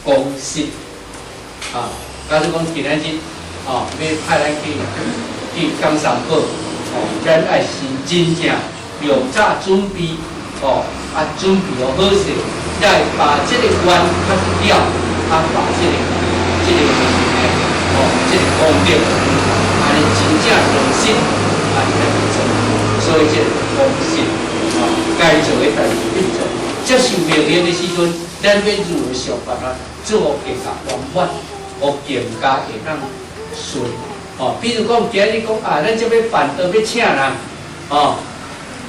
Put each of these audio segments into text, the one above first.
講實啊，假使講今仔日哦，欲派咱去講三寶，哦，咱愛先真正預早準備，哦，啊準備好好勢，才會把這個願較了，啊把這個哦，這個功德，按呢真正落實，按呢來去做，所以這個講實，哦，該做的代誌欲做，接受命令的時陣，咱欲如何想辦法做予更加圓滿，予更加會當順。哦，比如講，今日講啊，咱這欲辦桌欲請人，哦，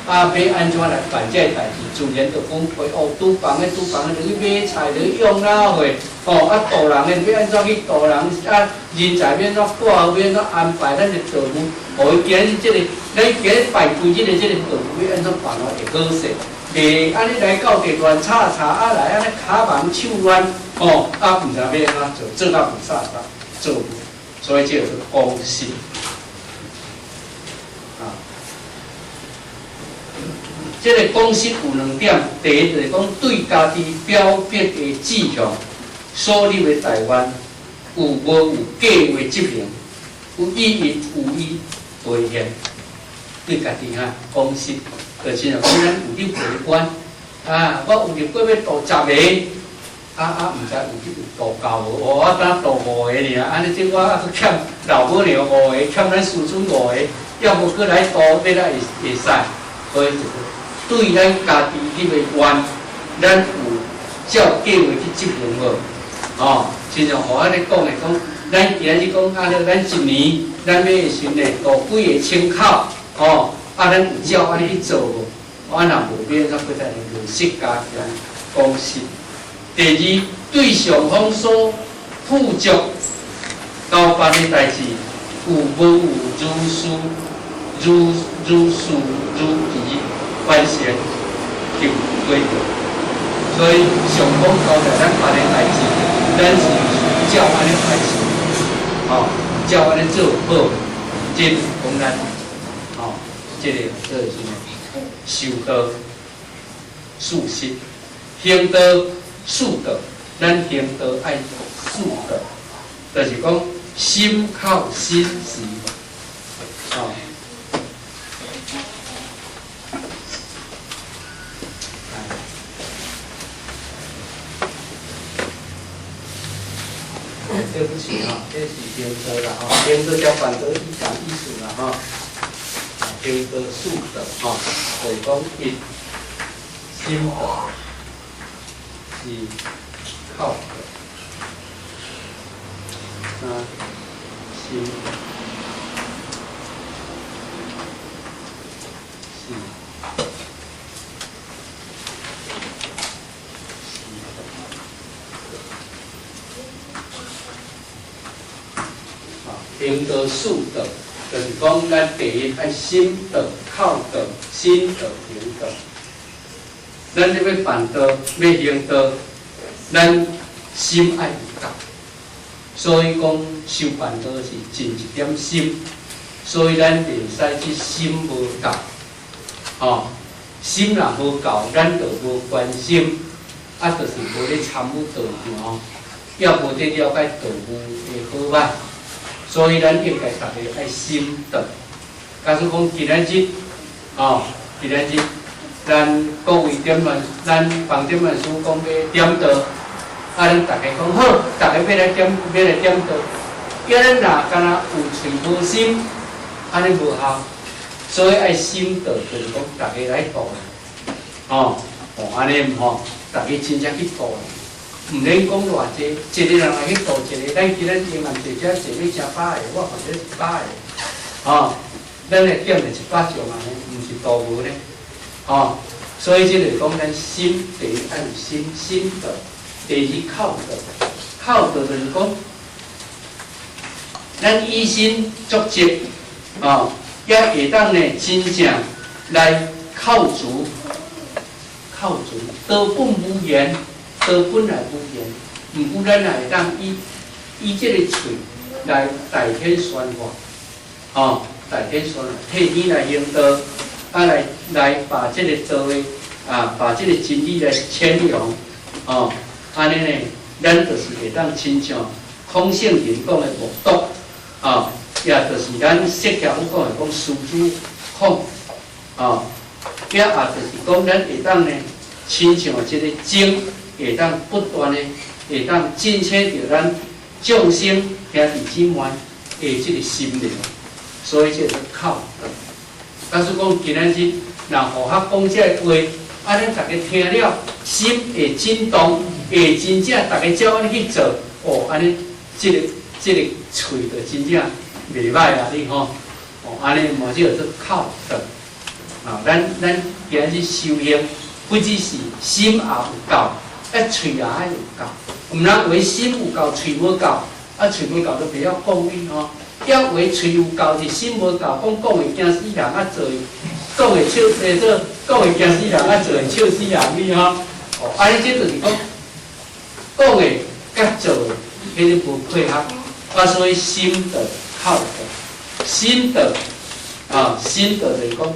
啊，欲按怎來辦這个代誌？自然就分配哦，廚房的廚房的就去買菜，就去用哪會，哦，啊，度人的欲按怎去度人，啊，人才欲按怎掛，欲按怎安排咱的道務，予伊今日這个，咱今日辦規日的這個道務欲按怎辦會好勢？袂按呢來到地亂插插，啊來按呢跤忙手亂，哦，啊，毋知欲按怎做，做到霧煞煞，做無，所以這叫做講實。啊，這个講實有兩點，第一就是講對家己表別的志向所立的大願，有無有計劃執行，有意義有意兌現，對家己哈講實，就親像講咱有立過願，啊，我有立過欲度十个，啊啊，毋知有去有度夠無？哦，我敢度五个爾，按呢這我猶閣欠老母娘五个，欠咱師尊五个，猶無閣來度，欲來會會使，所以就對咱家己立的願，咱有照計劃去執行無？哦，親像予按呢講的講，咱今日講按呢，咱一年咱欲時呢度幾个千口，哦，啊，咱有照按呢去做無？啊，若無，欲按怎閣再來落實加強講實。第二，對上方所付囑交辦的代誌，有無有如事如如事如儀完成及規定。所以上方交代咱辦的代誌，咱是照按呢完成，哦，照按呢做好，這就是講咱，哦，這個做是呢，修道四實，行道四道，咱行道愛四道，就是講心口身時，哦。對不起哈，這是行道啦吼，行道佮辦道一講意思啦吼，行道四道吼，就是講一心道，二口道，三心道，四行道四道，就是講咱第一愛心道、口道、身道、行道。咱這欲辦道、欲行道，咱心愛有夠。所以講修辦道是盡一點心，所以咱袂使去心無夠，吼，心若無夠，咱就無關心，啊，就是無咧參與道場，也無咧了解道務的好歹。所以咱應該逐个愛心道。假使講今仔日，吼，今仔日，咱各位點願，咱房點願師講欲點道，啊，咱逐家講好，逐家欲來點，欲來點道。叫咱若敢若有喙無心，按呢無效。所以愛心道，就是講逐家來度，吼，哦，按呢毋吼，逐家真正去度。毋免講偌濟，一個人來去度一個，咱今仔日萬坐遮坐欲成百个，我看這100個，吼，咱來點著100種按呢，毋是度無呢，吼，所以這就是講咱心第一愛有心心道，第二口道，口道就是講，咱以身作則，吼，也會當呢真正來扣除，扣除道本無緣。道本來無緣，毋過咱也會當以這個喙來代天宣化，吼，代天宣化，替你來行道，啊來來把這個道的啊，把這個真理來宣揚，吼，按呢呢，咱就是會當親像孔聖人講的木篤，啊，也就是咱釋迦佛講的講施主孔，啊，也也就是講咱會當呢，親像這个鐘會當不斷的會當震醒著咱眾生兄弟姊妹的這个心靈，所以這個口德。假使講今仔日若互學講這个話，啊，咱逐家聽了，心會震動，會真正逐家照按呢去做，哦，按呢，這个喙就真正袂歹啊！你吼，哦，按呢嘛叫做口德。啊，咱今仔日修行，不只是心也有夠，啊，喙也愛有夠。毋通話心有夠，喙無夠，啊，喙無夠就袂曉講你吼。抑話喙有夠，是心無夠，講講會驚死人，啊做講會笑，做講會驚死人，啊做會笑死人你吼。哦，按呢這就是講講的佮做的，彼个無配合。啊，所以心道口德，心道啊，心道就是講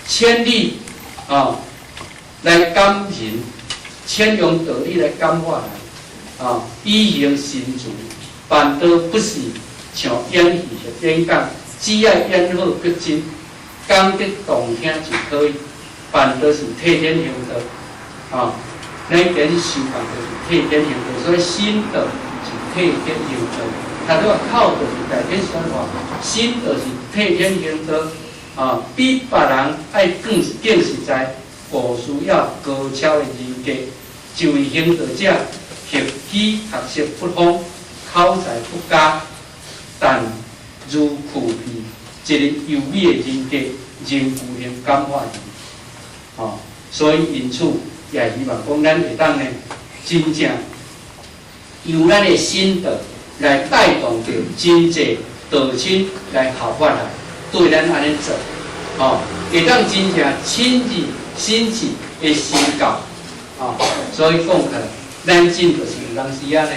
千里啊來感人，千用道理來感化人啊，以行身慈，辦道不是像演戲或演講，只愛演好逼真，講得動聽就可以。辦道是替天行道啊，咱今日修辦道是替天行道，所以心道是替天行道。他這個口就是代天說話，心就是替天行道啊。比別人愛更更實在，無需要高超的人格。這位行道者，學機學識不豐，口才不佳，但如具備一个優美的人格，仍有能感化人。哦，所以因此也希望講，咱會當呢，真正由咱的心道來帶動著真濟道親來效法來，對咱按呢做，哦，會當真正親自親自的身教，哦，所以講起來，咱真就是有當時仔呢，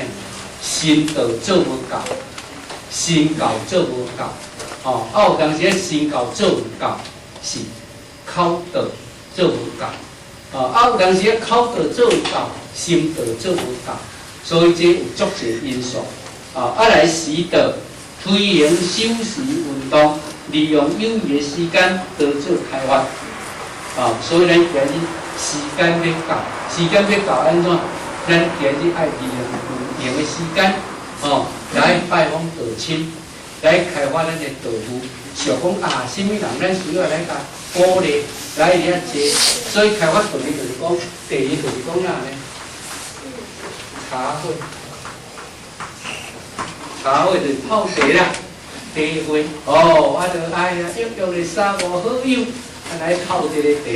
身道做無夠，身教做無夠，哦，啊有當時仔身教做有夠，是口道做無夠，哦，啊有當時仔口道做有夠，心道做無夠，所以這有足濟因素。啊，來時道推行守時運動，利用有餘的時間多做開發。啊，所以咱今日時間欲到，時間欲到按怎？咱今日愛利用有閒的時間，哦，來拜訪道親，來開發咱的道務。想講啊，啥物人咱需要來共鼓勵，來遐坐。所以開發道理就是講，第一就是講哪呢？茶會。茶會就是泡茶啦，茶會哦，啊，就愛啊，約約咧三五好友，啊來泡一個茶。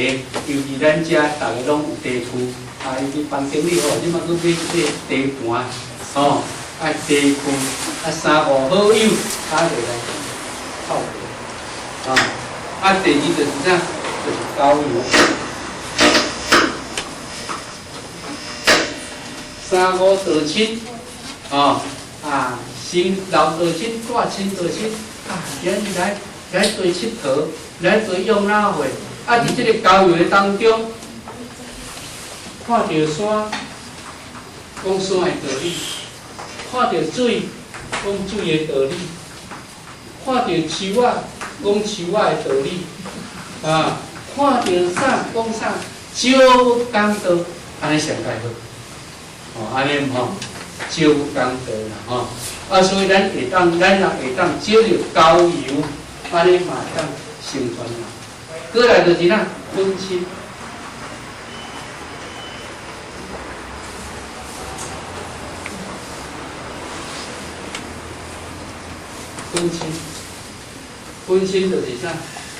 尤其咱遮逐家攏有茶區，啊，伊佇房間裡吼，這馬閣買這個茶盤，哦，啊茶具，啊三五好友，啊就來泡茶，啊，啊第二就是啥？就是郊遊。三五道親，哦，啊。新老道親、大親道親，啊，今日來來綴𨑨迌，來綴養老會，啊，佇這个郊遊的當中，看著山，講山的道理；看著水，講水的道理；看著樹仔，講樹仔的道理；啊，看著啥講啥，少講道，按呢上蓋好，哦，按呢毋吼，少講道啦，吼。啊，所以咱會當，咱若會當借著郊遊，按呢嘛會當成全啦。過來就是哪，懇親，懇親，懇親就是啥？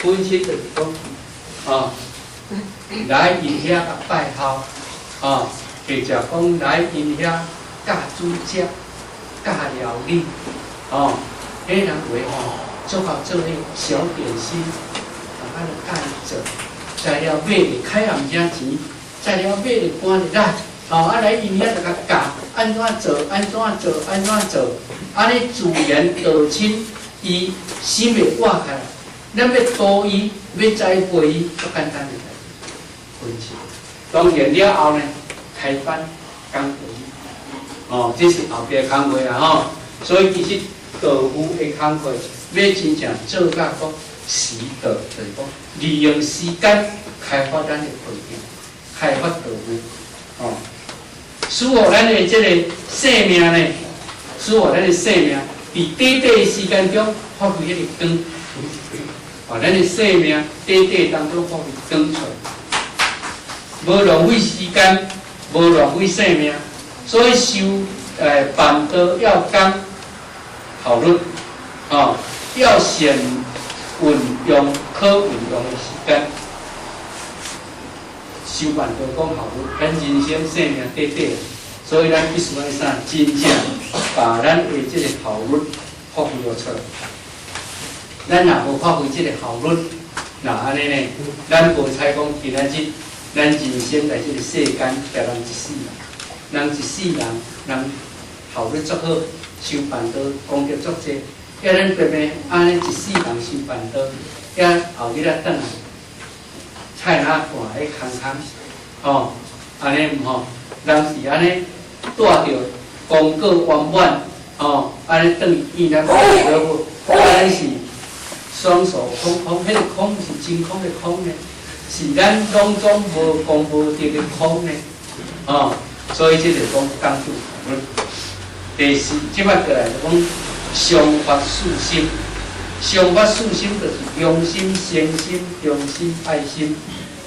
懇親就是講，哦，來𪜶遐共拜孝，哦，或者講來𪜶遐教煮食。教料理，哦，彼人話吼，做到做彼小點心，啊，就教伊做，材料買咧開也毋啥錢，材料買咧搬入來，哦，啊來𪜶遐就共教，按怎做，按怎做，按怎做，按呢自然道親，伊心會活起來。咱欲度伊，欲栽培伊，足簡單的代誌，懇親。當然了後呢，開班講道理。哦，這是後壁工課啦吼。所以其實道夫的工課欲真正做甲講時道，就是講利用時間開發咱的道場，開發道夫，哦，使予咱的這個生命呢，使予咱的生命佇短短的時間中發揮彼個光，哦，咱的生命短短當中發揮光出來，無浪費時間，無浪費生命，所以修辦道要講效率，哦，要善運用可運用的時間，修辦道講效率，咱人生生命短短，所以咱必須愛啥？真正把咱的這個效率發揮了出來。咱若無發揮這個效率，若按呢呢，咱無彩講今仔日，咱人生在這個世間，踮人一世人，人一世人，人效率足好，修辦道功德足濟，抑咱偏偏按呢一世人修辦道，抑後日仔轉來，菜籃盤咧空空，吼，按呢毋吼，人是按呢帶著功過圓滿，吼，按呢轉去見咱父母，咱是雙手空空，彼個空是真空的空呢，是咱攏總無功無德的空呢，吼，所以這就講講究效率。第四，這擺過來就講常發四心，常發四心就是良心、誠心、忠心、愛心，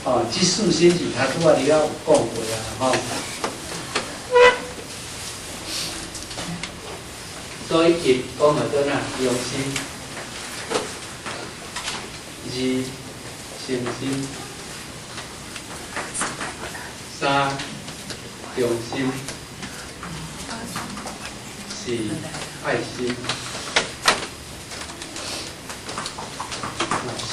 吼，這四心是頭拄仔你仔有講過啊，吼。所以一講到倒哪？良心，二誠心，三忠心，四愛心。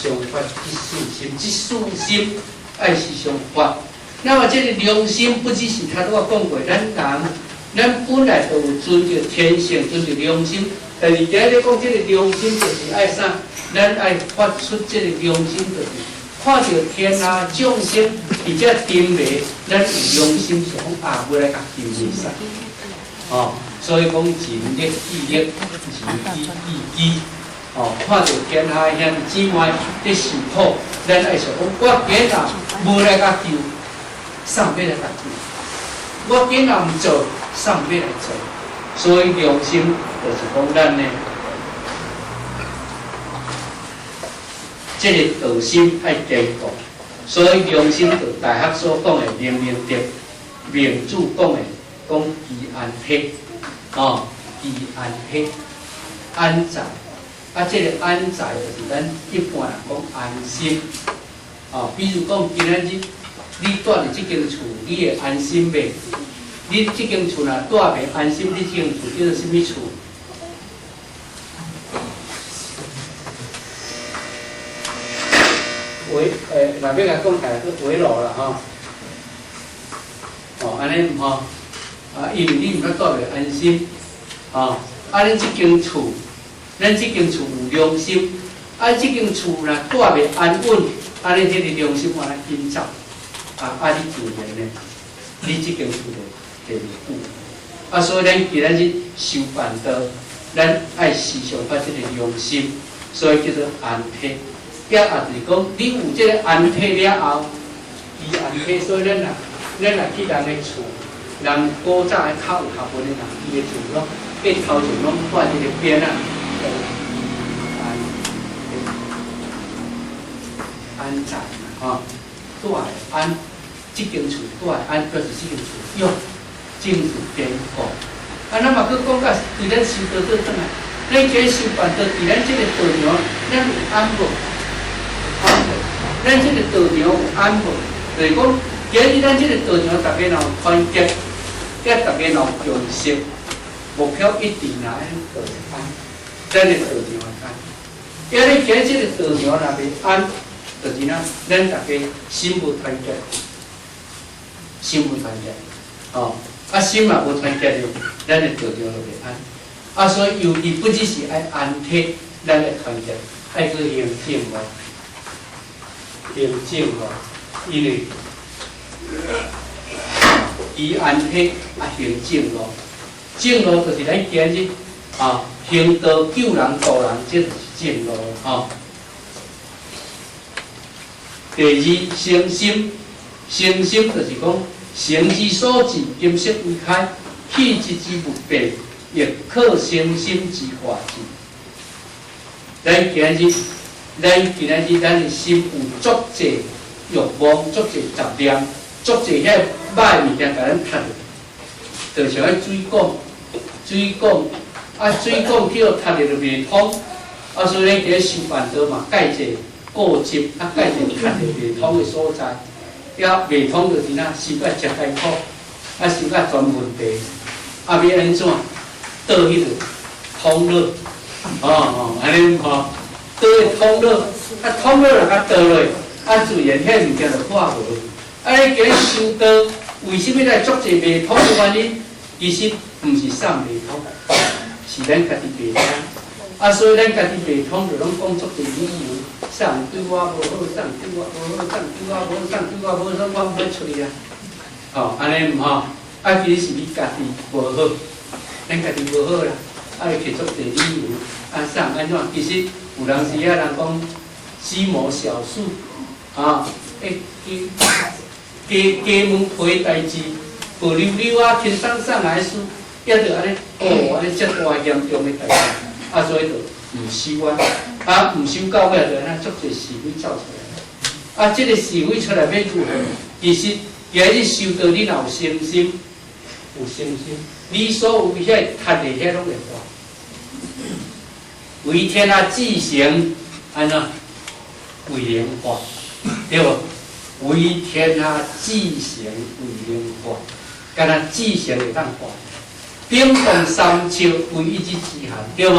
常發這四心，這四心愛是常發。那麼這個良心不只是頭拄仔講過，咱人，咱本來就有存著天性，存著良心。但是今日講這個良心，就是愛啥？咱愛發出這個良心，就是看著天下眾生佇遮沉迷，咱有良心想講啊，欲來共救會使。哦，所以講仁力義力，仁義義己。哦，看著天下兄弟姊妹佇受苦，咱愛想講，我今日無來共救，啥欲來共救？我今日毋做，啥欲來做？所以良心就是講咱呢，這個道心愛堅固。所以良心就大學所講的明明德，孟子講的講居安體，哦，居安體，安在。啊，這個安在就是咱一般人講安心，哦，比如講今仔日你蹛佇這間厝，你會安心袂？你這間厝若蹛袂安心，你這間厝叫做啥物厝？圍若欲共講起來，叫圍爐啦吼。哦，按呢毋吼？啊，因為你毋捌蹛袂安心，哦，啊，恁這間厝。咱這間厝有良心，啊，這間厝若蹛袂安穩，按呢彼个良心按呢緊走，啊，啊，你自然呢，你這間厝就會袂久。啊，所以咱今仔日修辦道，咱愛時常發這個良心，所以叫做安體。也也就是講，你有這個安體了後，伊安體，所以咱若去人的厝，人古早的較有學問的人，伊的厝攏爬頭前攏掛一個匾仔。安安在嘛吼，蹛會安，這間厝蹛會安，表示這間厝喲，正是堅固。啊，咱嘛閣講甲對咱修道做轉來，咱今日修辦道，佇咱這個道場，咱有安無？安無？咱這個道場有安無？就是講，今日咱這個道場，逐家若有團結，佮逐家若有共識，目標一致，若按呢就是安。咱的道場會安，抑你今日這個道場若袂安，就是哪，咱逐家心無團結，心無團結，哦，啊心若無團結了，咱的道場就袂安。啊，所以尤其不只是愛安體，咱的團結，愛去行正路，行正路，因為伊安體啊行正路，正路就是咱今日啊，行道救人度人，這就是正路吼。第二，誠心，誠心就是講誠之所至，金色為開，氣質之不變，亦可誠心之化之。咱今日，咱的心有足濟慾望，足濟雜念，足濟遐歹物件，共咱窒著，就像彼水管，水管啊，水管去予窒著就袂通，啊，所以咱今日修辦道嘛，蓋一個固執，啊，蓋一個窒著袂通的所在，抑袂通就是哪，修甲食艱苦，啊，修甲全問題，啊，欲按怎？倒彼个通落，哦哦，按呢吼，倒彼通落，啊，通落若共倒落，啊，自然彼物件就化無。啊，你今日修道，為啥物來足濟袂通的原因？其實毋是啥袂通，是咱家己袂通。啊，所以咱家己袂通，就攏講足濟理由，啥人對我無好，啥人對我無好，啥人對我無好，啥人對我無好，我毋欲出去啊。吼，按呢毋吼？啊，其實是你家己無好，咱家己無好啦，啊，會提足濟理由，啊，啥按怎？其實有當時啊，人講雞毛小事，啊，欸，雞雞雞毛皮代誌，薄溜溜啊，輕鬆鬆來事，也著按呢，哦，按呢遮大嚴重的代誌，啊，所以就毋修啊，啊，毋修到尾就按呢足濟是非走出來，啊，這个是非出來欲如何？其實今日修道，你若有誠心，有誠心，你所有遐窒的遐攏會化。為天下至誠，按怎？為能化，對無？為天下至誠為能化，敢若至誠會當化。冰凍三尺，非一日之寒，對無？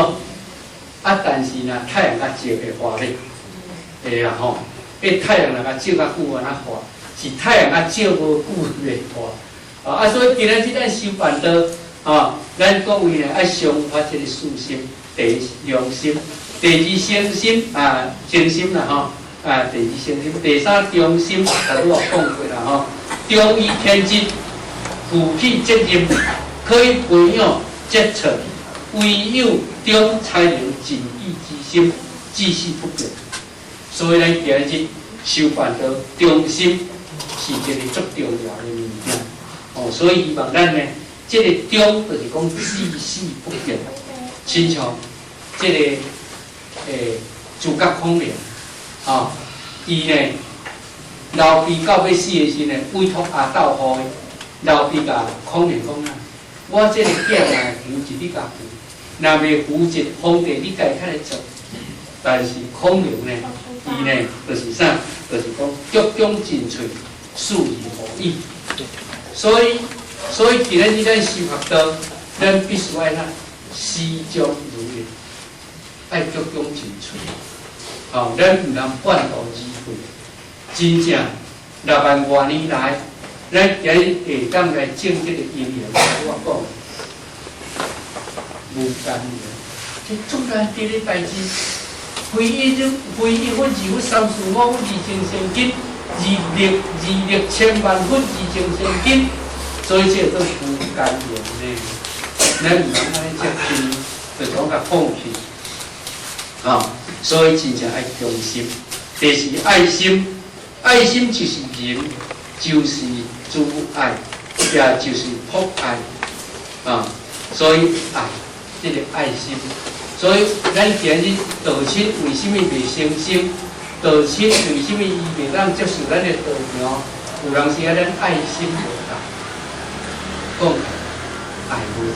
啊，但是若太陽較照會化咧，會啊吼。彼太陽若共照較久，按怎化？是太陽較照無久袂化。啊，所以今仔日咱修辦道，啊，咱各位呢愛常發這个慈心，第一良心，第二誠心啊，誠心啦吼，啊，第二誠心，第三忠心，頭拄仔講過啦吼，忠於天職，負起責任，可以培養節操，唯有忠才能盡己之心，至死不變。所以咱今日修辦道，忠心是一个足重要的物件。哦，所以希望咱呢，這个忠就是講至死不變，親像這个諸葛孔明，吼，伊呢劉備到欲死的時呢，委託阿斗予伊，劉備共孔明講啊，我這个囝若扶植你共扶，若袂扶植皇帝你家較來做。但是孔明呢，伊呢就是啥？就是講鞠躬盡瘁，死而後已。所以今仔日咱修學道，咱必須愛啥？始終如一，愛鞠躬盡瘁。吼，咱毋通半途而廢。真正6萬外年來，咱今日會當來種這个因緣，我講無間緣，這足難得的代誌。非一日，非一分，二分，三四五分，二成千斤，2億2億千萬分，二成千斤，所以這個做無間緣呢。咱毋通按呢遮輕，就講共放棄。啊，所以真正愛忠心。第四愛心，愛心就是仁，就是慈愛，也就是博愛。啊，所以愛，這个愛心。所以咱今日道親為啥物袂誠心？道親為啥物伊袂當接受咱的道場？有當時啊，咱愛心無夠，講愛無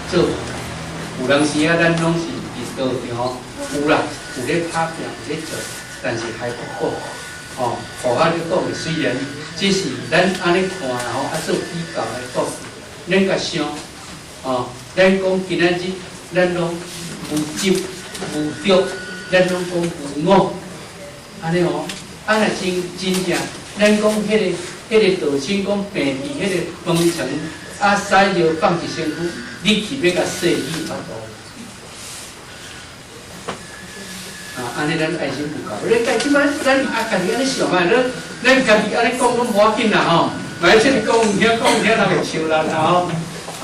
做無夠。有當時啊，咱攏是佇道場有啦，有咧拍拚，有咧做，但是還不夠。吼，佛法咧講的，雖然只是咱按呢看啦吼，啊做比較來講，咱共想，吼，咱講今仔日咱攏無執無著，咱攏講無我，按呢吼，啊若真真正，咱講彼个道親講病佇彼个飯床，啊屎尿放一身軀，你去欲共洗，你有法度？啊，按呢咱愛心無夠，你家這擺咱啊家己按呢想嘛，咱咱家己按呢講攏無要緊啦吼，萬一這個講毋聽講毋聽，人會笑咱啦吼，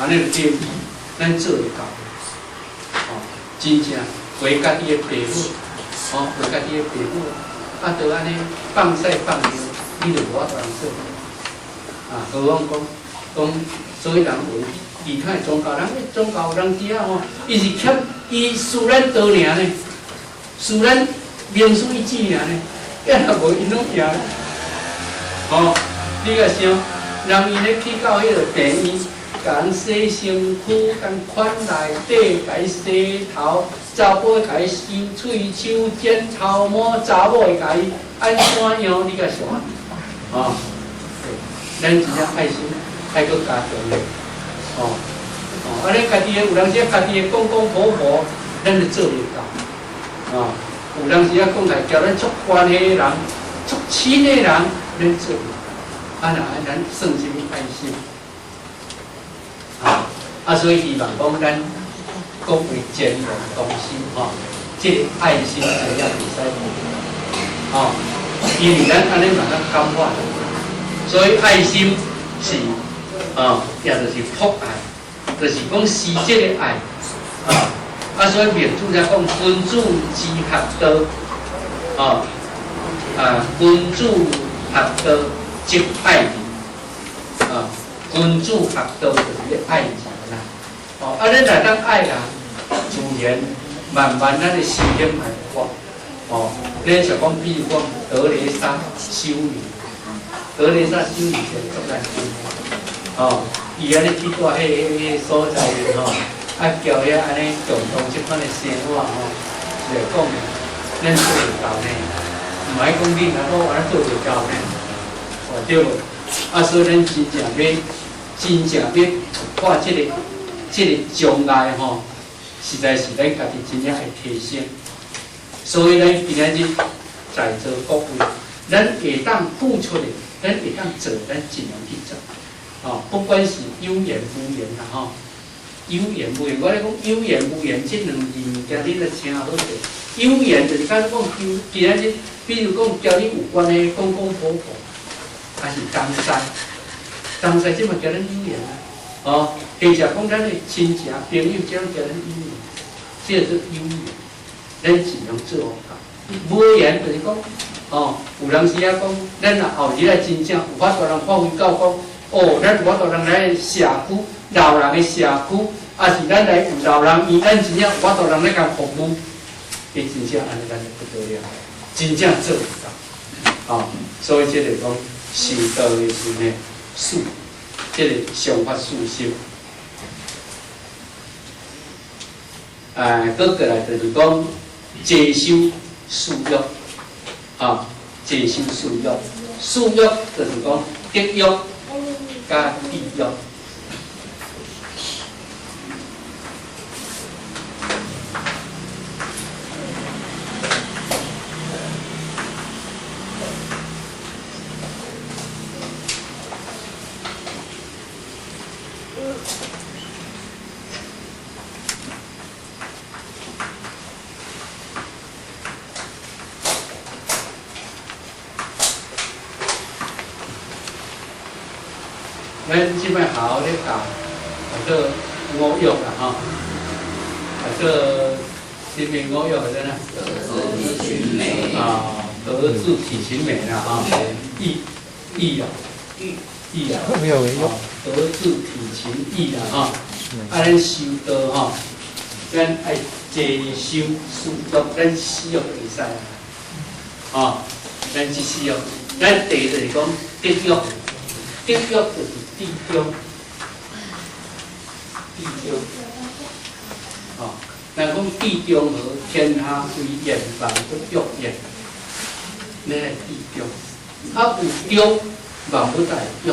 按呢就對。咱做會到，哦，真正為家己的爸母，哦，為家己的爸母，啊，就按呢放屎放尿，你就無法度通做。啊，何況講講，所以人有其他的宗教，人宗教有人佇遐吼，伊是欠伊輸咱多爾呢，輸咱名師一指爾呢，啊若無𪜶攏贏。哦，你共想，人𪜶咧去到彼个病院，共人洗身軀，共款內底，共伊洗頭，查甫共伊修喙鬚、剪頭毛，查某會共伊按怎樣？你共想啊？哦，咱真正愛心愛閣加強咧，哦哦，啊，咱家己的有當時家己的公公婆婆，咱就做袂到，哦，有當時啊講來交咱足關係的人、足親的人，咱做袂到，啊，若咱算啥物愛心？啊，啊，所以希望講咱各位善良同心吼，這個愛心真正袂使無，吼，因為咱按呢嘛較感化，所以愛心是，哦，也就是博愛，就是講實質的愛，啊，啊，所以孟子才講君子之學道，哦，啊，君子學道即愛人，啊，君子學道就是咧愛人啦，哦，啊，咱若當愛人，自然慢慢咱的心胸會闊，哦，咱就講，比如講德雷莎修女，德雷莎修女就足難聽，哦，伊按呢去蹛彼个所在吼，啊，交遐按呢共同這款的生活吼，來講呢，咱做袂到呢，毋愛講恁阿某按呢做袂到呢，哦對無？啊，所以咱真正欲，真正欲突破這個障礙吼，實在是咱家己真正愛提升。所以咱今仔日在座各位，咱會當付出的，咱會當做，咱盡量去做。哦，不管是有緣無緣啦吼，有緣無緣，我咧講有緣無緣這兩字物件，恁著聽好勢。有緣就是敢若講，今仔日，比如講交你有關的公公婆婆，還是同事，同事這嘛交咱有緣啊。哦，或者講咱的親情朋友，這樣交咱有緣，這叫做有緣，咱盡量做好。無緣就是講，哦，有當時啊講，咱若後日啊真正有法度人發揮到講，哦，咱有法度人來社區，老人的社區，抑是咱來有老人院，咱真正有法度人來共服務，伊真正按呢咱就不得了，真正做會到，哦，所以這個講修道的時呢，四，這個常發四心，閣過來就是講齊修四欲，啊，齊修四欲，四欲就是講德欲佮智欲。咱這擺學校咧教，叫做五育啦吼，叫做啥物五育是啥？德智體群美。啊，德智體群美啦吼，育育啊，育育啊，德智體群育啦吼，啊，咱修道吼，咱愛齊修四欲，咱四欲會使啊，吼，咱這四欲，咱第一就是講德欲，德欲就是智中，智中，吼，人講智中和，天下為圓萬不欲也，咱來智中，啊有中，萬物才會欲。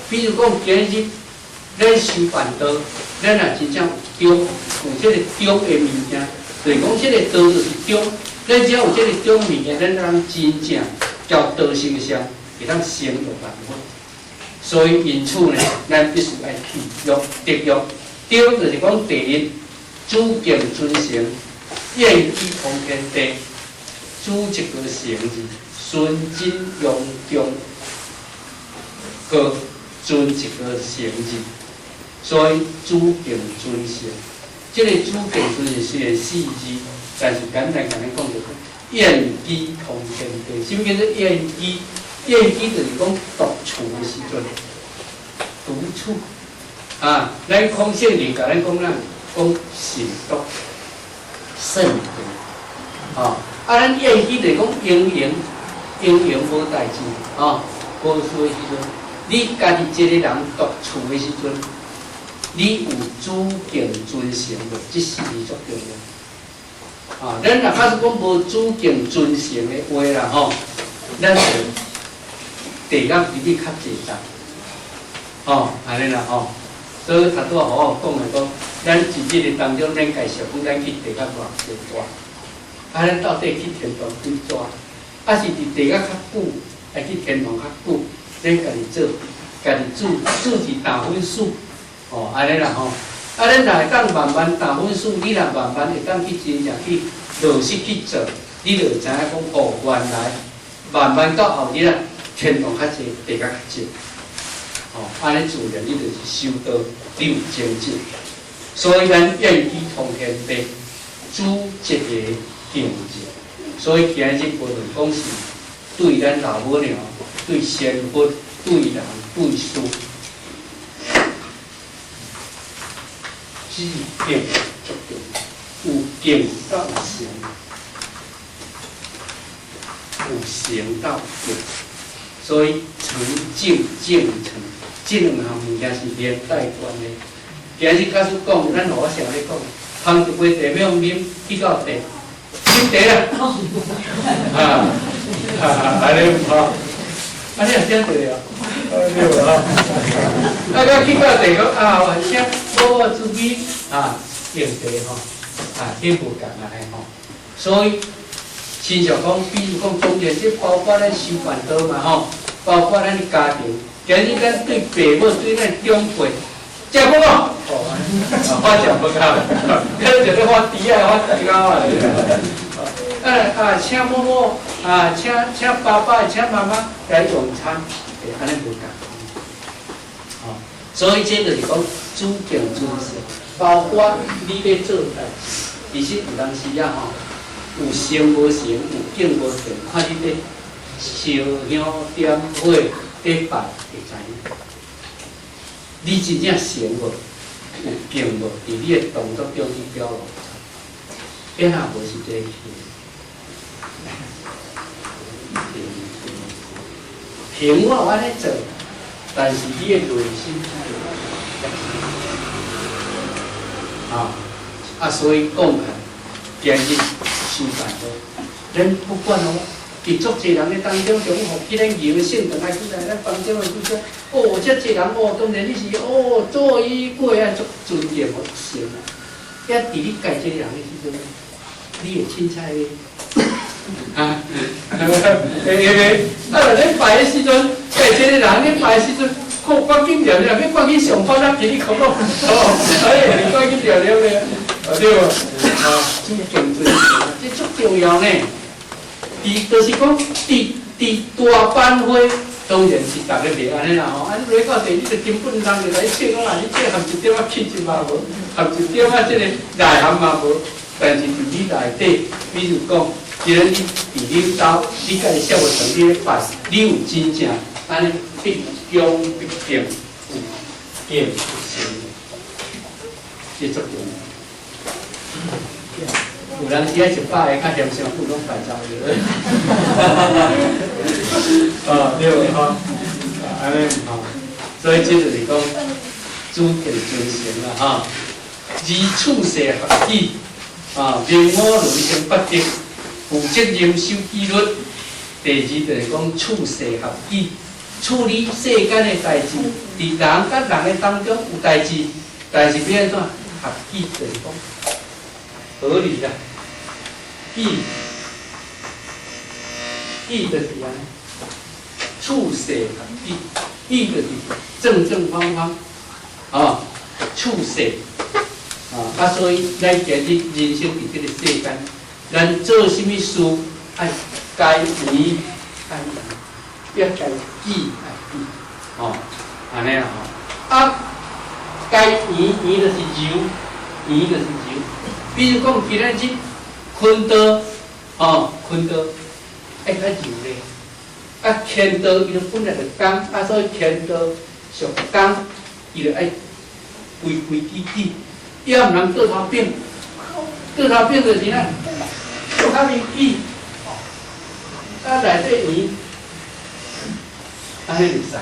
比如講今日咱修辦道，咱若真正有中，有這個中的物件，就是講這個道就是中，咱只要有這個中物件，咱通真正交道成相，會當成就萬物。所以因此呢，咱必須愛去欲德欲，德就是講第一，主敬尊成，願以通天地，主一個成字，純真用中，閣存一個成字，所以主敬尊成，這個主敬尊成雖然四字，但是簡單共你講就燕居通天地。啥物叫做燕居？燕居就是講獨處的時陣，獨處。啊，咱孔聖人共咱講啥？講慎獨、慎獨。啊，啊，咱燕居就是講閒閒閒閒無代誌，啊，無事的時陣，你家己一個人獨處的時陣，你有主敬尊成無？這四字足重要。啊，咱若假使講無主敬尊成的話啦，吼，咱就地獄入去較濟站。吼，按呢啦吼。所以頭拄仔予我講的講，咱一日的當中，咱家想講咱去地獄偌濟逝，啊，咱到底去天堂幾逝？啊，是佇地獄較久，還去天堂較久？咱家己做，家己煮煮一擔粉絲，吼，按呢啦吼。啊，咱若會當慢慢擔粉絲，你若慢慢會當去真正去落實去做，你就會知影講哦，原來慢慢到後日啊，天堂較濟，地獄較少。吼，按呢自然你就是修道，你有精進。所以咱燕居通天地，主一個敬字。所以今日無論講是對咱老母娘、對仙佛、對人、對事，致敬足重要，有敬到誠，有誠到敬，所以誠敬敬誠，這兩項物件是連帶關的。今日假使講，咱老常咧講，捧一杯茶欲予啉，去到茶，啉茶啦，啊，按呢有吼，按呢也聽對啊，對無吼？啊，佮去到茶講啊，請某某主美啊，敬茶吼，啊，這無仝啊吼。所以，親像講，比如講，當然這包括咱修辦道嘛吼，包括咱的家庭，今日咱對爸母、對咱長輩，食飯無？哦，我食飯啊，咱就咧發豬仔，發豬仔啊！啊啊，請某某啊，請爸爸、請媽媽來用餐，會按呢無仝。哦，所以這就是講主敬尊成，包括你咧做代誌，其實有當時啊吼，有誠無誠，有敬無敬，看你咧燒香點火咧拜會知影。你真正誠無？有敬無？佇你的動作中去表露。變若無是這個行，行我有按呢做，但是你的內心啊啊，所以講起來，今日修辦道，咱不管哦，佇足濟人的當中，像予去咱迎聖轉來起來，咱幫中的主將，哦，遮濟人哦，當然你是哦，做伊過啊，足尊敬哦，成啊。遐佇你家這個人的時陣，你會凊彩咧？啊，會會，啊，若咧拜的時陣，家這個人咧拜的時陣，看趕緊念念，欲趕緊上班啊，給你講講，哦，哎，你趕緊念念咧，啊對無？啊，主敬尊成，這足重要呢。佇就是講，佇大班會，當然是逐个袂按呢啦吼。啊，你落到地，你就根本人就來唱啊，你這含一點仔氣質嘛無，含一點仔這個內涵嘛無。但是佇你內底，比如講，今日你佇恁兜，你家己小學堂你咧拜，你有真正按呢畢恭畢敬，有敬有誠，這足重要。有人時啊100個較嫌傷久，攏拜走去。啊，對無吼？按呢毋吼，所以這就是講主敬尊成啦，吼。二處世合紀，啊，明我人生八德，負責任守紀律。第二就是講處世合紀，處理世間的代誌，佇人佮人的當中有代誌，但是欲按怎合紀，就是講合理啦。紀，紀就是按呢，處世合紀，紀就是正正方方，啊，處世，啊，啊，所以咱今日人生佇這個世間，咱做啥物事愛該為愛為，抑該紀愛紀，吼，按呢啦吼，啊，該該圓圓就是柔，圓就是柔。比如講，今仔日坤道，吼，坤道愛較柔咧。啊，乾道伊就本來就剛，啊，所以乾道屬剛，伊就愛規規矩矩。伊也毋通倒頭反，倒頭反就是啥？做較明矩，啊，內底圓，按呢就使，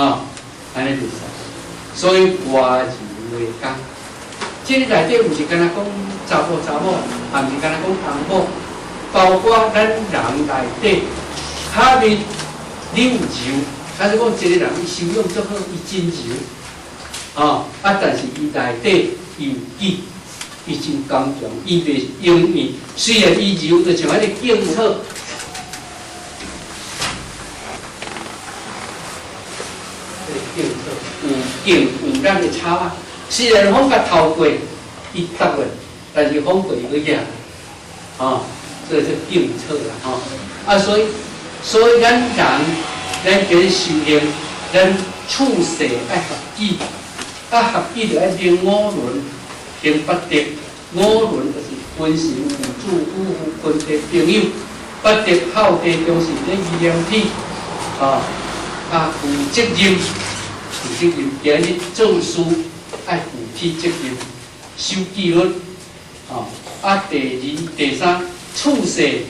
啊，按呢就使。所以外柔內剛，這個內底毋是干焦講查某查某，也毋是干焦講翁某，包括咱人內底，下面你有柔，還是講一個人伊修養足好，伊真柔，啊，啊，但是伊內底有矩，伊真剛強，伊袂永遠。雖然伊柔，就像彼个勁草，彼个勁草有勁有咱的草啊。雖然風共透過，伊搭過，但是風過伊閣惹，吼，這個叫勁草啦，吼。啊，所以咱人，咱今日修行，咱處世愛合己，啊合己就愛明五倫，行八德。五倫就是君臣、父子、夫婦、群弟、朋友。八德孝悌忠信禮義廉恥，啊啊負責任，負責任，今日做事愛負起責任，守紀律，啊啊第二、第三處世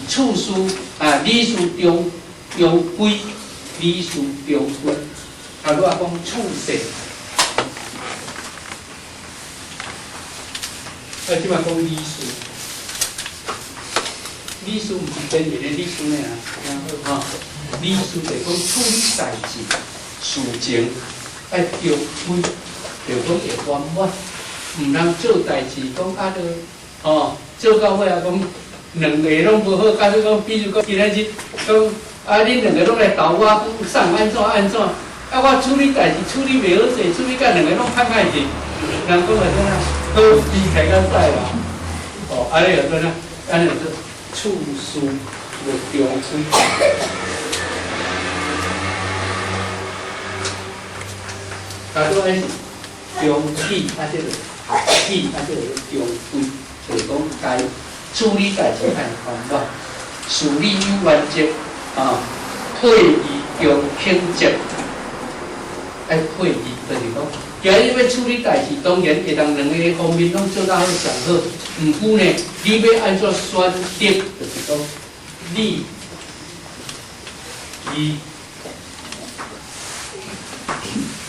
處事啊禮事中中規，禮事中規，啊拄仔講處世，啊這擺講禮事，禮事毋是天然的禮事爾，吼，禮事就是講處理代誌、事情愛中規，就講會圓滿，毋通做代誌講啊，著吼做到尾啊講兩个攏無好，假使講比如講今仔日講啊，恁兩个攏來投我，講送按怎按怎，啊我處理代誌處理袂好勢，處理甲兩个攏歹歹去，人講話怎啊？好比開較使啦，哦，按呢就怎啊？按呢就處事無中規。啊，拄仔是中矩，啊，這個合矩，啊，這個中規，就是講該處理代誌愛圓滿，事理有原則，啊，退義中肯節，愛退義，就是講，今日欲處理代誌，當然會當兩个方面攏做到好上好，毋過呢，你欲按怎選擇，就是講，你、義、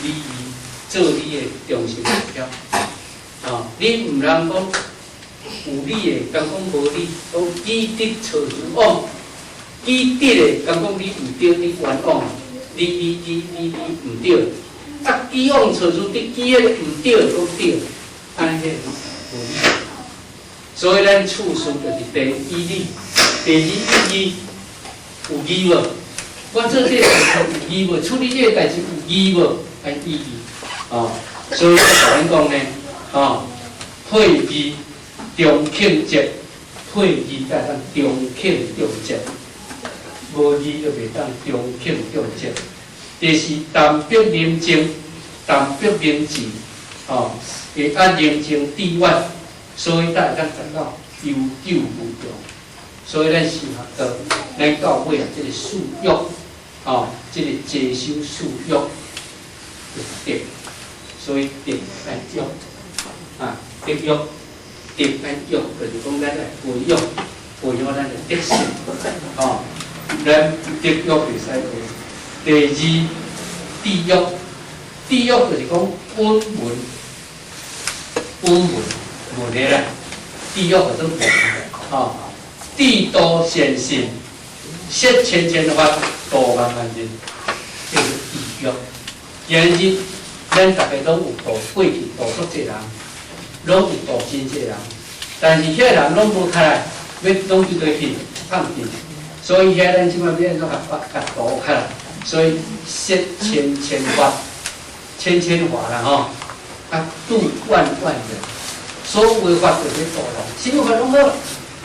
你義做你的中心目標，啊，你毋通講有理的，敢講無理，講己得錯諸枉，己得的，敢講你毋對，你冤枉，你你你你你毋對，啊，己枉錯諸得，己彼個毋對，講對，按呢無理。所以咱處事就是第一理，第二義有義無？我做這个代誌有義無？處理這个代誌有義無？愛意義，哦，所以我共恁講呢，哦，退義中肯節，退義才會當中肯中節，無義就袂當中肯中節。第四，淡泊寧靜，淡泊明志，哦，會按寧靜致遠，所以才會當達到悠久無窮。所以咱修學道，咱到尾啊，這个四欲，哦，這个齊修四欲，就是德。所以德愛育，啊，德育，德愛育，就是講咱愛培養，培養咱的德性，哦，咱德育會使過。第二，智育，智育就是講穩文，穩文，無咧啦，智育就做文，吼，智度善信，攝千千法，度萬萬人，這個智育。今日咱逐家攏有度過去度足濟人，攏有度真濟人，但是遐人攏無較來，欲攏去佗去放棄，所以遐咱這擺欲按怎共共度較來，所以攝千千法，千千法啦吼，啊度萬萬人，所有的法就是度人，啥物法攏好，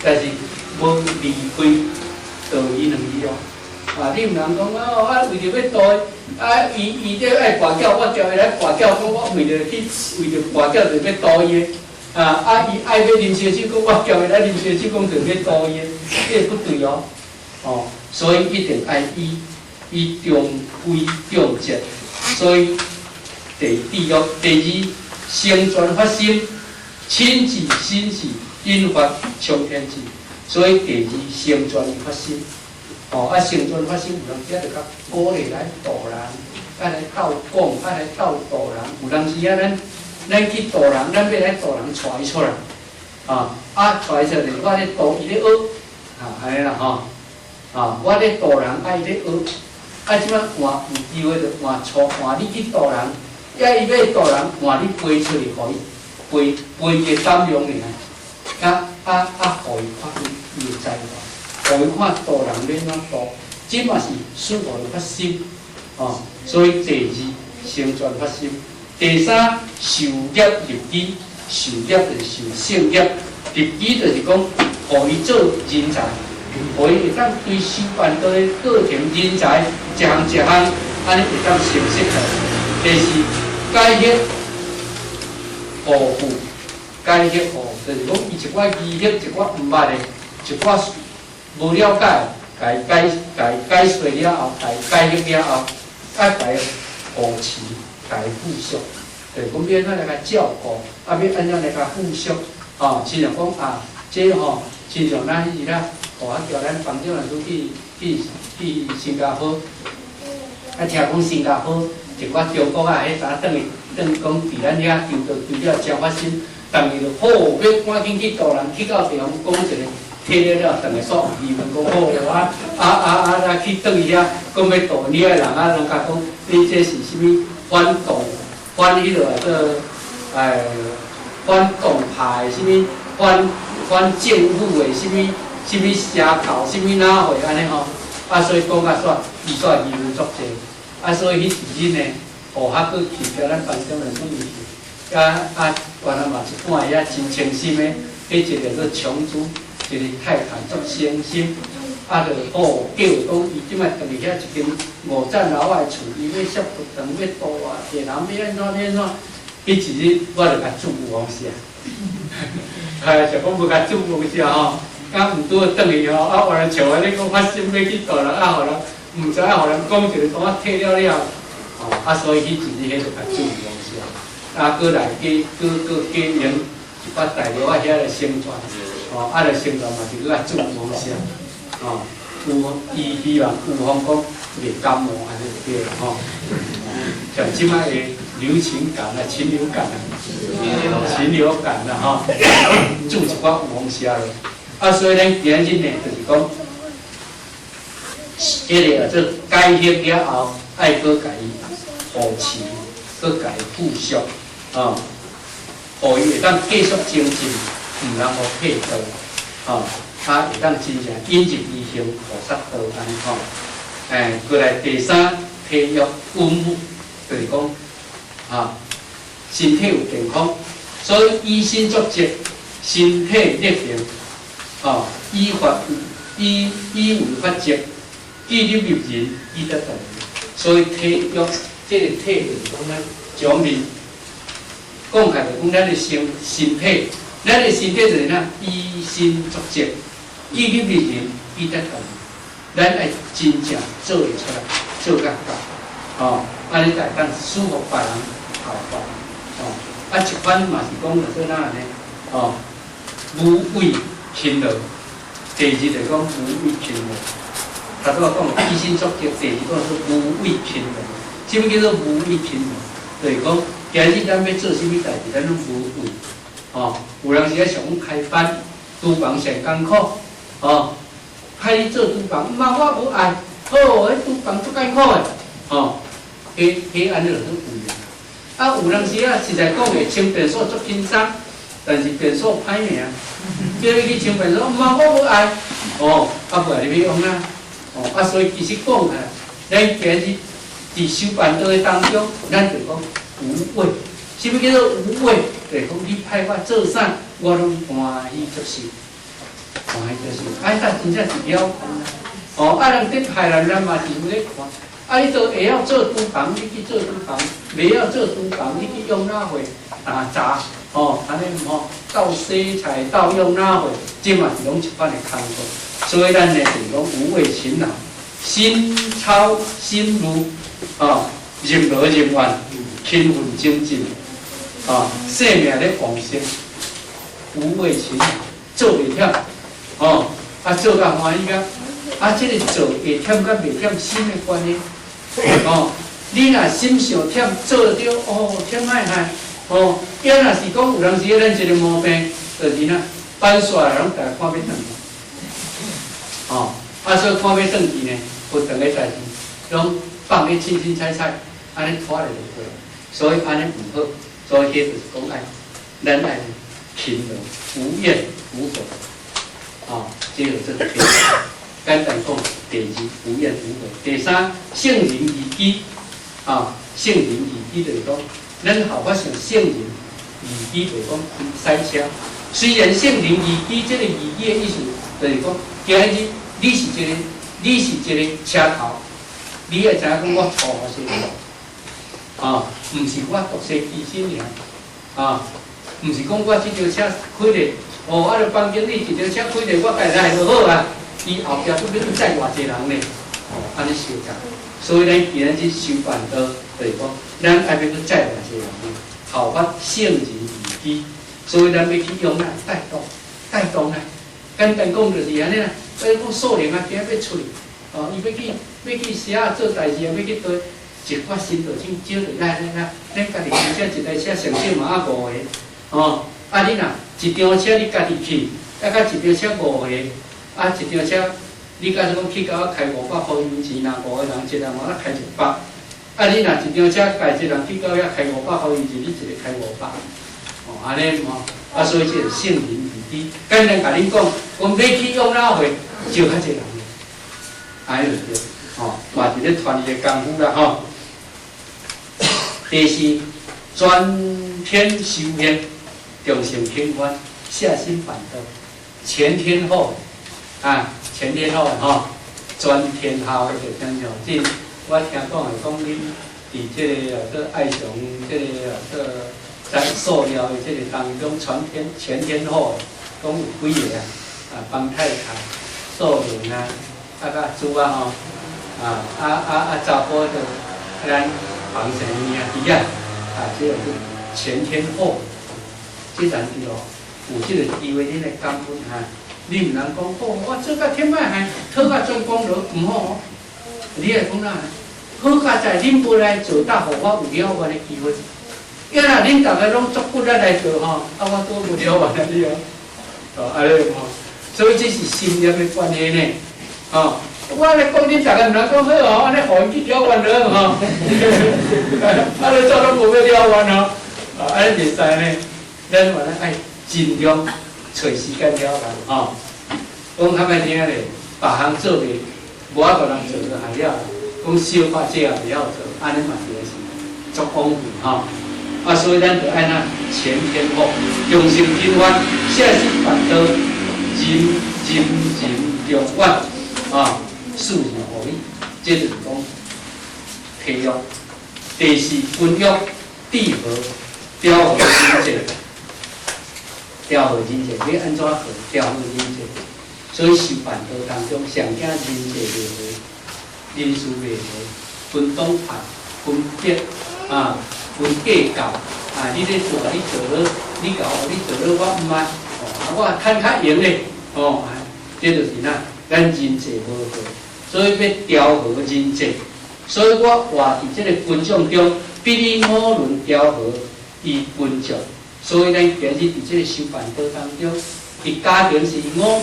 但是無離開道義兩字哦。啊，你毋通講哦，啊，為著欲度，啊，伊伊這愛跋筊，我叫伊來跋筊，講我為著去為著跋筊就欲度伊的，啊啊，伊愛欲啉燒酒，講我叫伊來啉燒酒，講就欲度伊的，這個不對哦，哦，所以一定愛依依中規中則，所以第一約，第二，成全發心，親自親自引發衝天志，所以第二成全發心。哦，啊，成全發心有當時啊，就較鼓勵來度人，愛來鬥講，愛來鬥度人。有當時啊，咱咱去度人，咱欲來度人，帶伊出來，啊啊，帶伊出來，我咧度伊咧學，啊，按呢啦吼，啊，我咧度人，啊，伊咧學，啊，這擺換有機會就換錯，換你去度人，啊，伊欲度人，換你飛出去，予伊飛飛一個膽量爾，啊啊啊，予伊發揮伊的才華。予伊看度人欲按怎度，這嘛是使予伊發心，哦，所以第二成全發心，第三受業入機，受業就是受聖業，入機就是講，予伊做人才，予伊會當對修辦道的過程人才一項一項，按呢會當成熟起來。第四解惑護輔，解惑護就是講伊一寡疑惑，一寡毋捌的，一寡無了解，共伊解共伊解說了後，共伊解惑了後，啊，共伊護持，共伊付囑，就是講欲按怎來共照顧，啊，欲按怎來共付囑，吼，親像講啊，這吼，親像咱彼時啦，我叫咱班長來去去去新加坡，啊，聽講新加坡一寡中國啊，彼陣轉去轉講佇咱遐求道求了誠發心，逐日就好，欲趕緊去度人，去到地方講一个。退了了，轉來煞疑問講好啊啊啊啊！啊去轉去遐，講欲度你的人啊，人共講你這是啥物反動反彼落個哎反動派，啥物反反政府的，啥物啥物邪教，啥物哪會按呢吼？啊，所以講甲煞伊煞疑問足濟，啊，所以彼一日呢，哦，還閣去叫咱班長來講伊去，啊啊，原來嘛一半遐真誠心的，彼一个做瓊珠。一个太太足誠心，啊，就哦，叫講伊這擺轉去遐一間五層樓仔的厝，伊欲攝佛堂，欲度啊，客人欲按怎欲按怎，彼一日我就共注予王寫，哎，想講無共注予王寫吼，啊，毋拄好轉去吼，啊，原來像按呢講發心欲去度人，啊，予人毋知影，予人講一个當仔退了了，吼，啊，所以彼一日彼就共注予王寫，啊，閣來加閣閣加用一寡大陸仔遐來宣傳。哦，啊，就成就嘛是閣較注無啥，哦，有伊希望有方講袂感冒按呢就對啦吼。像這擺的流行感啊、禽流感啊、禽流感啦吼，注一寡預防針咯。啊，所以咱今日呢，就是講，彼个做解惑了後，愛閣共伊護持，閣共伊付囑，哦，予伊會當繼續精進。毋通予退道，吼，啊，會當真正引入伊行菩薩道按呢吼。哎，過來第三，體育穩武，就是講，啊，身體有健康，所以以身作則，身體力行，吼，以法以以為法則，己入入人，以德度人。所以體育，這个體就是講咱將面講起來，講咱的身身體。咱的身體就是哪，以身作則，己入入人，以德度人。咱愛真正做會出來，做甲到，吼，按呢才會當使予別人效法，吼。啊，一款嘛是講就做哪按呢？吼，無畏勤勞。第二就講無畏勤勞。頭拄仔講以身作則，第二講說無畏勤勞。啥物叫做無畏勤勞？就是講，今日咱欲做啥物代誌，咱攏無畏。吼，有人是咧想講開班，廚房上艱苦，吼，派你做廚房，毋嘛我無愛，好，彼廚房足艱苦的，吼，彼彼按呢就做畏啊。啊，有當時啊，實在講的清便所足輕鬆，但是便所歹命，叫你去清便所，毋嘛我無愛，哦，啊無愛你欲往哪？哦，啊，所以其實講起來，咱今日佇修辦道的當中，咱就講無畏。啥物叫做無畏？就是講你派我做啥，我攏歡喜接受，歡喜接受。啊，這真正是了凡啊！哦，啊人佇害人，咱嘛是有咧看。啊，你都會曉做廚房，你去做廚房；袂曉做廚房，你去養老會打雜，哦，按呢毋吼，鬥洗菜、鬥養老會，這嘛是攏一款的工課。所以咱呢就是講無畏勤勞，心操心勞，哦，任勞任怨，勤奮精進，哦，生命咧旺盛，無畏勤勞，做袂忝，哦，啊做甲歡喜甲，啊這个做會忝佮袂忝心的關係。哦，你若心傷忝，做著哦忝愛害，哦，抑若是講有當時咱一个毛病，就是哪班煞來攏逐家看欲轉去，哦，啊所以看欲轉去呢，有兩个代誌，攏放咧凊凊彩彩，按呢拖咧就過，所以按呢毋好，所以彼就是講愛，咱愛勤勞，無怨無悔，哦，這個做勤。簡單講，第二無怨無悔，第三聖人義舉，啊，聖人義舉就是講，咱後發現聖人義舉就是講開賽車。雖然聖人義舉這个義舉的意思，就是講，今日你是一个車頭，你愛知影講我錯還是錯，啊，毋是我獨善其身爾，啊，毋是講我這著車開咧，哦，啊，著房經理一著車開咧，我家來就好啊。伊後壁閣欲載偌濟人呢？哦，按呢相共。所以咱今仔日修辦道，就是講，咱愛欲閣載偌濟人呢？效法聖人義舉，所以咱欲去用來帶動，帶動啊！簡單講就是按呢啦。比如講素玲啊，今仔欲出去，哦，伊欲去寫做代誌啊，欲去佗，一發心就請招著來來來，咱家己開車一台車上少嘛愛五个，哦，啊你若一張車你家己去，啊佮一張車五个。啊，一張車，你假使講去到開500箍油錢，若五個人，一人嘛愛開100。啊，你若一張車載一人去到遐開五百箍油錢，你一个開五百。哦，按呢吼，啊，所以這個聖人義舉，簡單共恁講，講欲去養老會，招較濟人，按呢就對，吼，嘛是咧傳伊的功夫啦，吼。第四，全天修煉，忠誠勤奮，下心辦道，全天候。啊，全天候吼，全天候的就聽像這，我聽講的講恁佇這个叫做愛上這个叫做在塑料的這个當中，全天候的，講有幾个啊？啊，方太太、素玲啊，啊佮豬啊吼，啊啊啊啊查埔就咱房生兄弟啊，啊，這个叫全天候，這咱對哦，有這个機會，恁來感恩哈。你毋通講哦，我做甲忝仔害，討甲全功勞，毋好哦。你愛講哪？好佳哉恁無來做，才予我有了願的機會。抑若恁逐个攏足骨力來做吼，啊我都無了願啊你哦。哦，按呢吼，所以這是心念的關係呢。哦，我咧講恁逐个毋通講好哦，按呢予𪜶去了願了吼。啊，你做攏無欲了願哦。啊，按呢袂使呢，咱嘛咧愛盡量揣時間了願吼。講較歹聽咧，別項做袂，無法度人做就害了。講小可這也袂曉做，按呢嘛是足枉費吼。啊，所以咱就愛那全天候，忠誠勤奮，下心辦道，任任任重遠，啊，事事如意，這就是講體育。第四，分約締和調和人際，調和人際，欲按怎和調和人際？所以修辦道當中，上驚人際袂和，人事袂和，分黨派、分別啊，分計較啊！你咧做，你做好，你搞你做好，我毋愛，哦，我趁較閒咧，哦，這就是哪，咱人際無和，所以欲調和人際。所以我活佇這个群眾中，必以五倫調和於群眾。所以咱今日佇這个修辦道當中，佇家庭是五倫，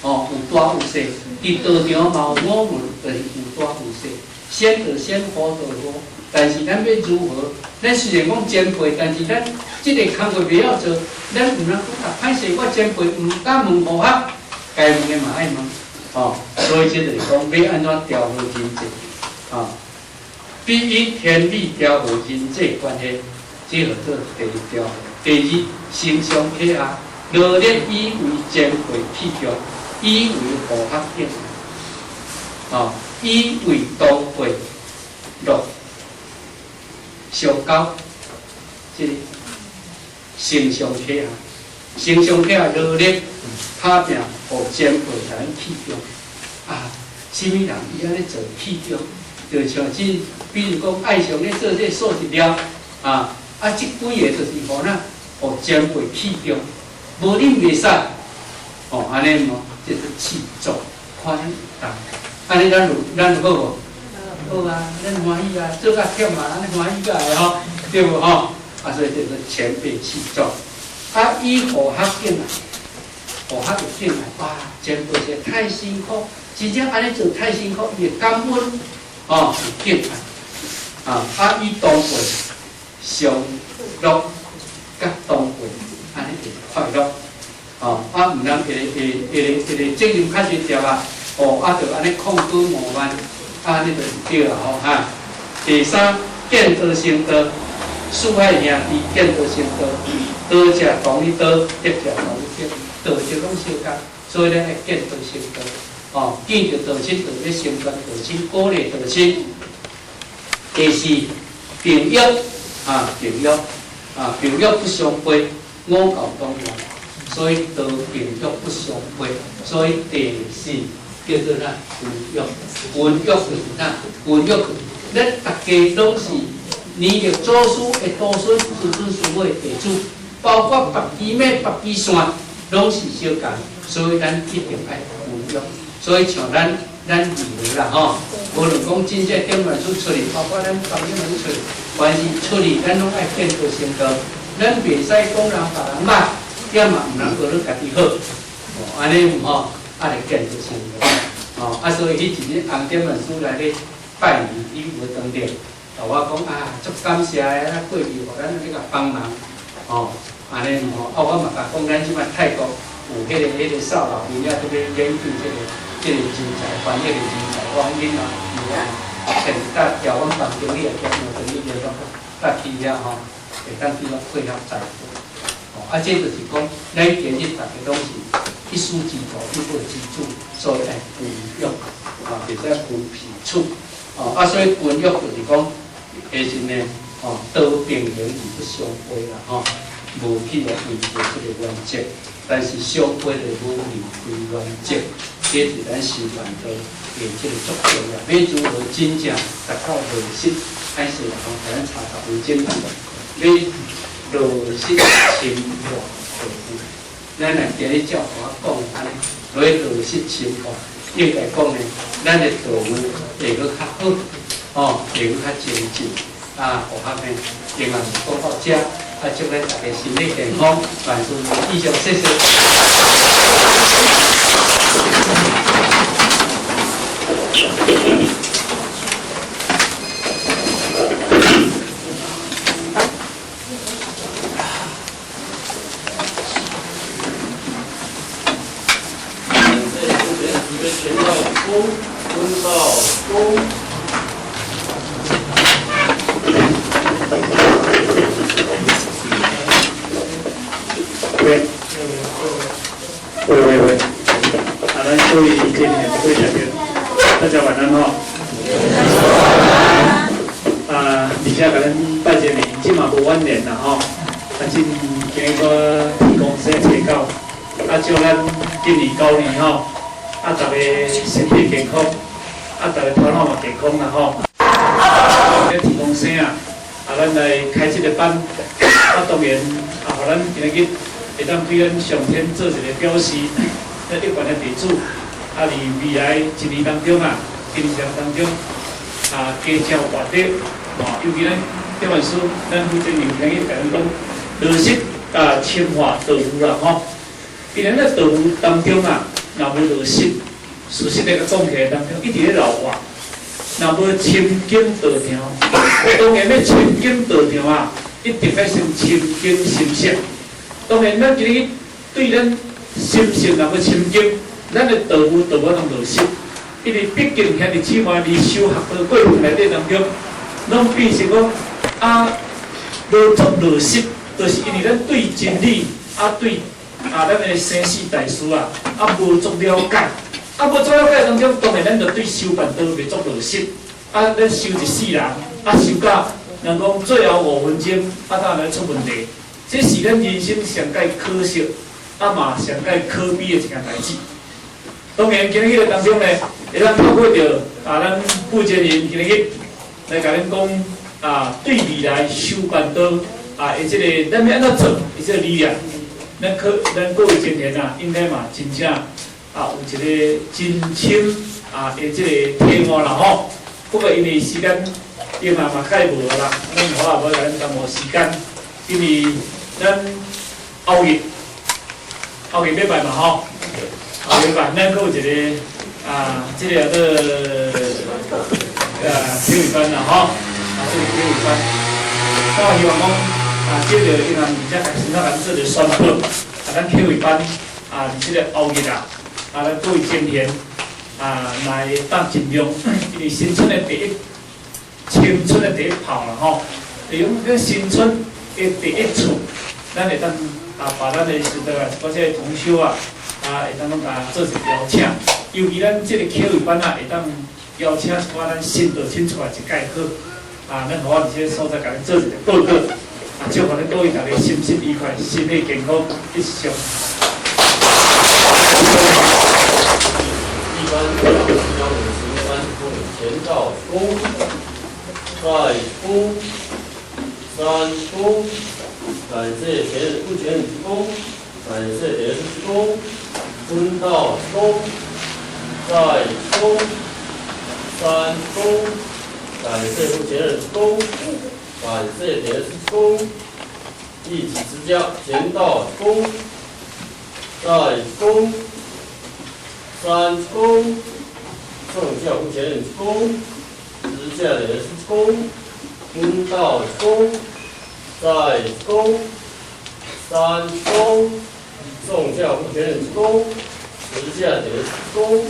哦，有大有細；佇道場嘛有五倫，就是有大有細。先就先，後就後。但是咱欲如何？咱雖然講前輩，但是咱這个工課袂曉做，咱毋通講啊，歹勢，我前輩毋敢問無學，該問的嘛愛問，哦。所以這就是講欲按怎調和人際，啊，必以天理調和人際關係，這號做第一調和。第二，承上啟下，努力以為前輩器重，以為護學應。哦，以為同輩樂相交，這個承上啟下，承上啟下努力打拚，予前輩共咱器重。啊，啥物人伊按呢做器重？就像這，比如講愛上咧做這數一粒，啊，啊，這幾个就是予咱予前輩器重，無恁袂使，哦，按呢無，這是器重，看咱有當，按呢咱有好無？好啊，咱歡喜啊，做較忝嘛，咱歡喜個會吼，對無吼？啊，所以這個前輩器重，啊，以互學敬愛，互學會敬愛，哇，前輩實在太辛苦，真正按呢做太辛苦，伊會感恩，哦，會敬愛，啊，啊，以同輩相樂，佮同輩按呢會快樂，哦，啊，毋通一個責任較濟條啊，哦，啊，就按呢控高傲慢，啊，按呢就毋對啦吼哈。第三，見道成道，四海兄弟見道成道，道者同一道，德者同一德，道就攏相仝，所以咱愛見道成道，哦，見著道親就欲成全道親，鼓勵道親。第四，朋約啊，朋約啊，朋約不相背，五教當願，所以道朋約不相背，所以第四叫做啥？群約，群約就是啥？群約，咱逐家攏是連著祖師的徒孫、子孫師母的弟子，包括別支脈、別支線，攏是相仝，所以咱一定愛群約。所以像咱二樓啦吼，無論講真正點萬師出去，包括咱房點萬師出去，凡是出去，咱攏愛見道成道，咱袂使講人別人歹，也嘛毋通學咧家己好，哦，按呢毋吼，啊來見道成道，哦，啊所以彼一日紅點萬師來咧拜年，伊無當著，共我講啊，足感謝的，啊過去予咱咧共幫忙，哦，按呢毋吼，啊我嘛共講，咱這擺泰國有彼個少老囡仔佇咧研究這個人才，翻譯的人才，我講恁若有啊，現在調阮房經理也兼兩經理聯絡，搭去遐吼，會當去遐配合在座。哦，啊，這就是講，咱今日逐家攏是一師之徒，一母之子，所以愛群約，啊，袂使分彼此。哦，啊，所以群約就是講，其實呢，哦，道並行而不相悖啦，吼，無去違背這個原則，但是相悖就無離開原則。這是咱修辦道的這個足重要，欲如何真正達到落實，愛是講咱查10分鐘，欲落實深化道務。咱若今日照我講按呢，落去落實深化，應該講呢，咱的道務會閣較好，哦，會閣較精進。啊，符合呢，另外講到這，啊，祝咱大家身體健康，萬事如意，以上，謝謝。喂，喂喂喂，啊，咱各位今天各位大家晚安吼。啊，而且共咱拜一年，這嘛無怨言啦吼。啊，真今日我天公生提到，啊，祝咱今年狗年吼，啊，逐家身體健康，啊，逐家頭腦嘛健康啦吼。這天公生啊，啊，咱來開這個班，啊，當然啊，予咱今日會當對咱上天做一個表示，咱一貫的弟子，啊，佇未來一年當中啊，今年當中啊，加招活力，吼，尤其咱點萬師，咱負責人聽伊共咱講，落實啊，深化道務啦吼。因為咱道務當中啊，若無落實，事實來講起來當中，一直咧老化。若無深耕道場，當然欲深耕道場啊，一定愛先深耕心性。當然，咱今日對咱心性若無深耕，咱的道務就無通落實。因為畢竟兄弟姊妹佇修學的過程內底當中，攏變成講啊，無足落實，就是因為咱對真理啊，對啊，咱的生死大事啊，啊無足了解，啊，無做了解當中，當然咱就對修辦道袂足落實。啊，咱修一世人，啊修到人講最後5分鐘，啊，當然出問題。這是咱人生上蓋可惜，啊嘛上蓋可悲的一件代誌。當然，今日彼個當中呢，會當透過著啊，咱負責人今日來共恁講啊，對未來修辦道啊，的這個咱欲按怎做，的這個理念，咱各位青年啊，應該嘛真正啊有一個真深啊的這個體悟啦吼。不過因為時間伊嘛嘛快無啦，咱我也無共恁耽誤時間，因為咱後日後日禮拜嘛吼，後禮拜咱閣有一個啊，這個叫做體育班啦吼，啊這個體育班，我希望講啊，這個因為而且先仔共做一個宣布，啊，咱體育班啊，這個後日啊，啊，咱各位青年啊，來當盡量，因為新春的第一，青春的第一炮啦吼，利用這新春的第一次，咱會當啊，把咱的時代啊，一寡這個同修啊，啊，會當攏共做一個邀請，尤其咱這個體育班啊，會當邀請一寡咱新道親出來一屆好，啊，咱予我佇這個所在共恁做一個報告，啊，祝福恁各位大家身心愉快，身體健康，一上。一般將5030公里前到公，在公，三公，感謝前人不全之功，感謝別之功，分到公，在公，三公，感謝不前人之功，感謝別之功，一己之家前到公，在公。三公，送教不前人之功，直教人之功，分道公，在公，三公，送教不前人之功，直教人之功，